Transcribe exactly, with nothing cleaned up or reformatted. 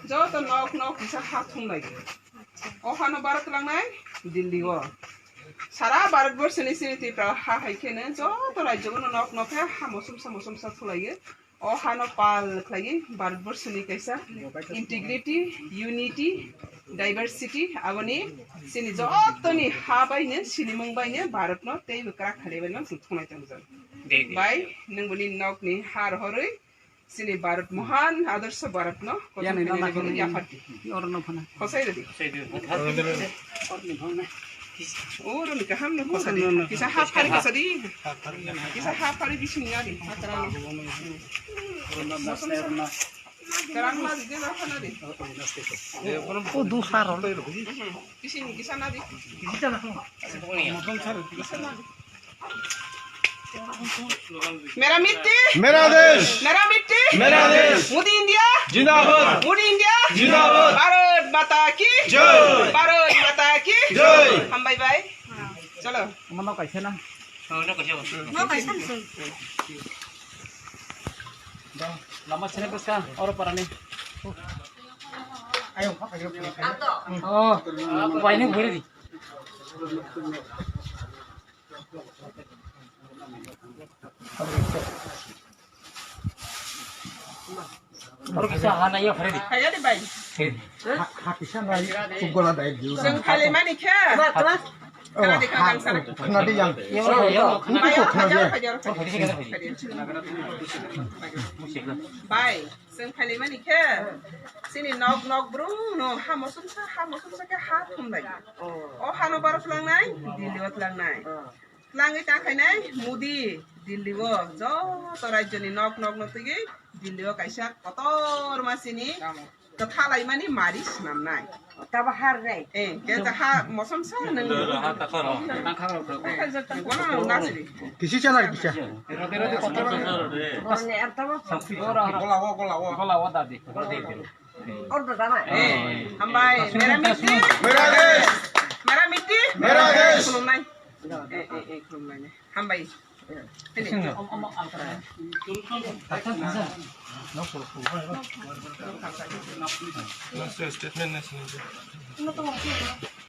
Joto nok nok kisa ha thumlai. O hano Bharat langnai Delhi o. Sara Bharat borsoni sini Tripura ha hai kheno joto rajyo no nok nok khe ha mosomsa mosomsa thulaiyo. O hano pal khlaiwi Bharat borsoni kaisa integrity, unity, diversity aboni sini jotoni ha baino sinimung baino Bharat no teibo kwrak khalaibai no thungnai tongjak. Bai nwng boni nokni ha rohorwi sini Bharat mohan adorsho Bharat no kothom khainani bagwi yaphardi. Khosai rwdi. Oro ni kaham no khosadi. Kisa ha phari khosadi. Kisa ha phari bising nadi. Karang nadi, karang nadi. O dusaro. Bising kisa nadi. Kisa nadi. मेरा मिट्टी, मेरा देश। मेरा मिट्टी, मेरा देश। मोदी इंडिया, जिंदाबाद। मोदी इंडिया, जिंदाबाद। भारत माता की जय। भारत माता की जय। Hambai bai. Chalo. Mano kaisa na. Lama sini bwskang, oro parani. Ayo, ayo. Oh, waini buri di. Oro kisa ha naiya phari di. Phari di. Ha, ha kisa nai, chukgola dai diu. Chwng phailaimani khe. Oh, ha, khna di yang. Yo, yo. Khna di yang. Oro phari di, phari di. Bai. Chwng phailaimani khe chini nok nok brum no ha mosomsa ha mosomsa khe ha thumlai. O hano baro tlangnai, Delhi o tlangnai. Tlangwi ta khainai Modi Delhi o joto rajyoni nok nok no twiwi Delhi o kaisa kotorma chini kwthalaimani mari swnamnai. Tabo har nai. Eh, khe ta ha mosomsa nang. Kisi chana kisa. Gola o, gola o. Gola o dadi. Ordo dana. Eh, hambai, mera mitti. Mera desh. Mera mitti. Mera desh. Khulumnai. Eh, eh, eh, khulumnai. Hambai. Finish. Last statement national.